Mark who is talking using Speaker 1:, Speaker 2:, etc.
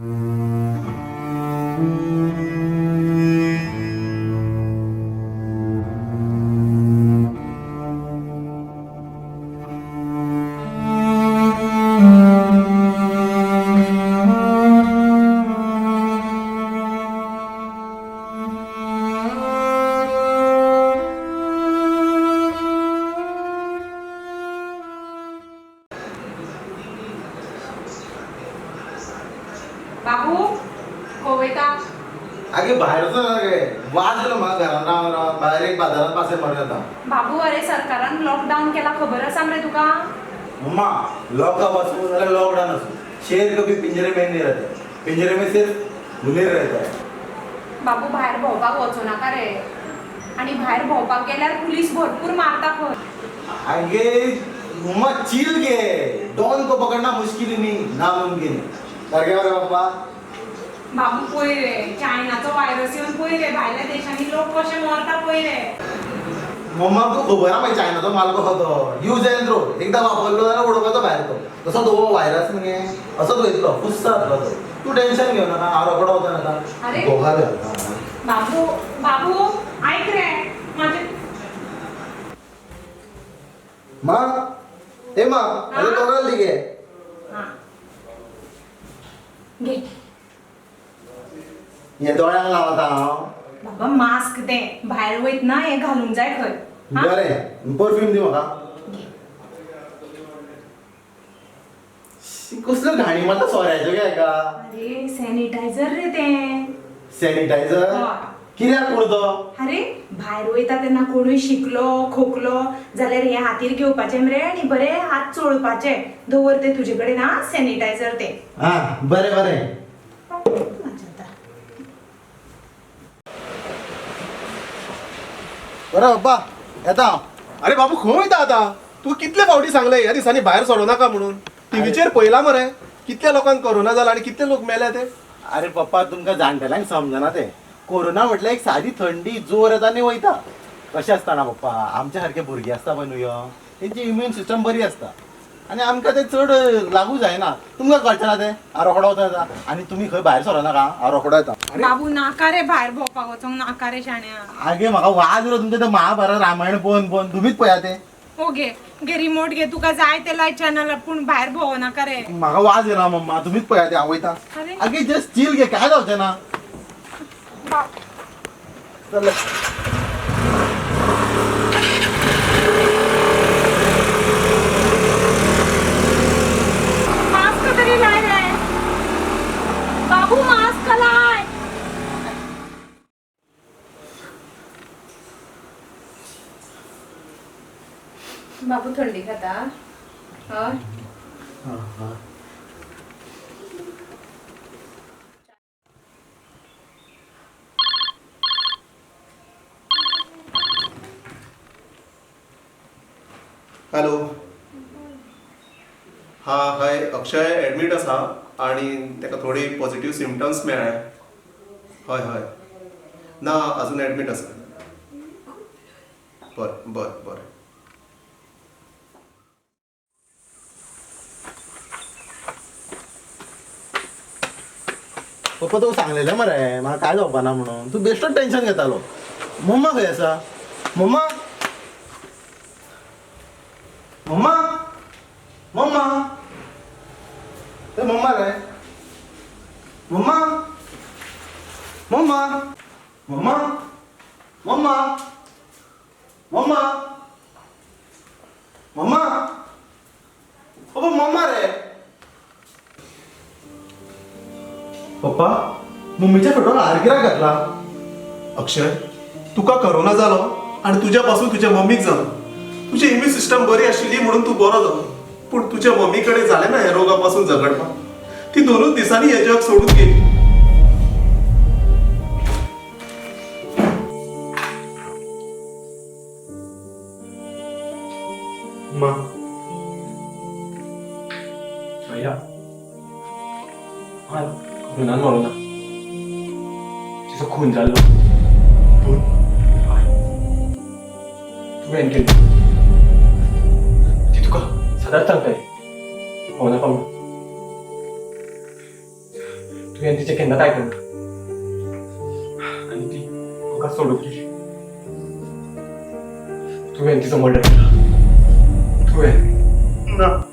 Speaker 1: बाबू खंय वयता?
Speaker 2: आगे भायर वचून गे, वाज येयलो म्हाका घरान रावन रावन. भायर एक बाजारात पासय मारून येता.
Speaker 1: बाबू, अरे सरकारान लॉकडावन केला, खबर आसा मरे तुका?
Speaker 2: मम्मा, लॉकअप आसूं जाल्यार लॉकडाऊन आसूं, शेर कभी पिंजरे में नहीं रहता. पिंजरे में सिर्फ मुनीर रहता है.
Speaker 1: बाबू, भायर भोंवपाक वचूं नाका रे आनी भायर भोंवपाक गेल्यार पुलीस भरपूर मारता खंय.
Speaker 2: आगे मम्मा, चिल गे. डॉन को पकडना मुश्किल ही नहीं, नामुमकिन है. सारकें मरे पप्पा?
Speaker 1: बाबू, पळय रे, चायनाचो व्हायरस येवन पळय रे, भायल्या देशांनी लोक कशे मरता पळय रे.
Speaker 2: मम्मा, तुका खबर आहा मागीर चायनाचो माल कसो तो. Use and throw. एकदां वापरलो जाल्यार उडोवपाचो भायर तो. तसो तो व्हायरस मगे असोच वयतलो, फुस्स जातलो तो. तूं टेन्शन घेवं नाका, हांव रोकडो वचून येता.
Speaker 1: अरे.
Speaker 2: गोगार घालता.
Speaker 1: बाबू, बाबू, ऐक रे माझे.
Speaker 2: मा, ए मा, अरे कोगाल दी गे.
Speaker 1: हा, घे.
Speaker 2: हे दोळ्यांक लावता हांव.
Speaker 1: बाबा, मास्क ते भायर वयतना हे घालूंक जाय खंय, हा?
Speaker 2: बरें, परफ्यूम दी म्हाका.
Speaker 1: घे.
Speaker 2: शी, कसल्यो घाणी मारता सोऱ्याच्यो गे हेका.
Speaker 1: अरे, सॅनिटायझर रे ते.
Speaker 2: सॅनिटायझर?
Speaker 1: हय.
Speaker 2: कित्याक पूण तो?
Speaker 1: अरे, भायर वयता तेन्ना कोणूय शिकलो खोकलो जाल्यार हे हातीर घेवपाचे मरे आनी बरे हात चोळपाचे. दवर ते तुजे कडेन, हा, सॅनिटायझर ते.
Speaker 2: हा, बरें बरें.
Speaker 1: माझ्या आता.
Speaker 2: बरें पप्पा, येता हांव.
Speaker 3: अरे बाबू, खंय वयता आतां तूं? कितले फावटी सांगले ह्या दिसांनी भायर सरो नाका म्हणून. टिवीचेर पळयलां मरे, कितल्या लोकांक कोरोना जाला आनी कितले लोक मेले ते.
Speaker 2: अरे पप्पा, तुमकां जाणटेल्यांक समजना ते. कोरोना म्हटल्यार एक सादी थंडी, जोर येता आनी वयता. कशें आसता ना पप्पा, आमच्या सारके भुरगीं आसता पळय न्हू यो, तेंची इम्यून सिस्टम बरी आसता आनी आमकां ते चड लागू जायना. तुमकां कळचें ना तें. हांव रोखडो वचून येता आनी तुमी खंय भायर सरो नाका, हांव रोखडो येता.
Speaker 1: बाबू, नाका रे, भायर भोंवपाक वचोंक नाका रे शाण्या.
Speaker 2: आगे, म्हाका वाज येयलो तुमचें तें महाभारत रामायण पळोवन पळोवन. तुमीच पळया तें.
Speaker 1: हो, घे घे, रिमोट घे. तुका जाय ते लाय चॅनल, पूण भायर भोंवो नाका रे.
Speaker 2: म्हाका वाज येयला मम्मा, तुमीच पळया तें, हांव वयता.
Speaker 1: अरे.
Speaker 2: आगे, जस्ट चील घे, काय जावचें ना. चल.
Speaker 1: मास्क तरी लाय रे बाबू, मास्क लाय. बाबू, थंडी खाता? हय.
Speaker 2: हां.
Speaker 3: हॅलो, हा, हय, अक्षय एडमीट आसा आनी ताका थोडी पॉझिटीव सिमटम्स मेळ्ळे. हय हय, ना, अजून एडमीट आसा. बरें बरें बरें.
Speaker 2: पप्पा, तुका सांगलेलें मरे म्हाका काय जावपा ना म्हणून. तूं बेश्टोच टेन्शन घेतालो. मम्मा खंय आसा? मम्मा, मम्मा, मम्मा, ए मम्मा रे, मम्मा, मम्मा, मम्मा, मम्मा, मम्मा, मम्मा, ओ मम्मा रे. पप्पा, मम्मीच्या फोटोन हार कित्याक घातला?
Speaker 3: अक्षय, तुका करोना जालो आनी तुज्या पासून तुज्या मम्मीक जालो. तुजी इम्यून सिस्टम बरी आशिल्ली म्हणून तूं बरो जालो, पूण तुज्या मम्मी कडेन जालें ना ह्या रोगा पासून झगडपाक. ती दोनूच दिसांनी हें जग सोडून गेली.
Speaker 4: माँ, भैया, हाँ, कोरोनान मरो ना, तिचो खून जाल्लो.
Speaker 3: पूण
Speaker 4: हय, तुवें केली ती. तुका सदांच सांगताय, भोंव नाका म्हणून. तुवें तिचें केन्नाच आयकूंक ना आनी ती तुका सोडूंक गेली. तुवें तिचो मर्डर केला. तुवें.
Speaker 3: ना.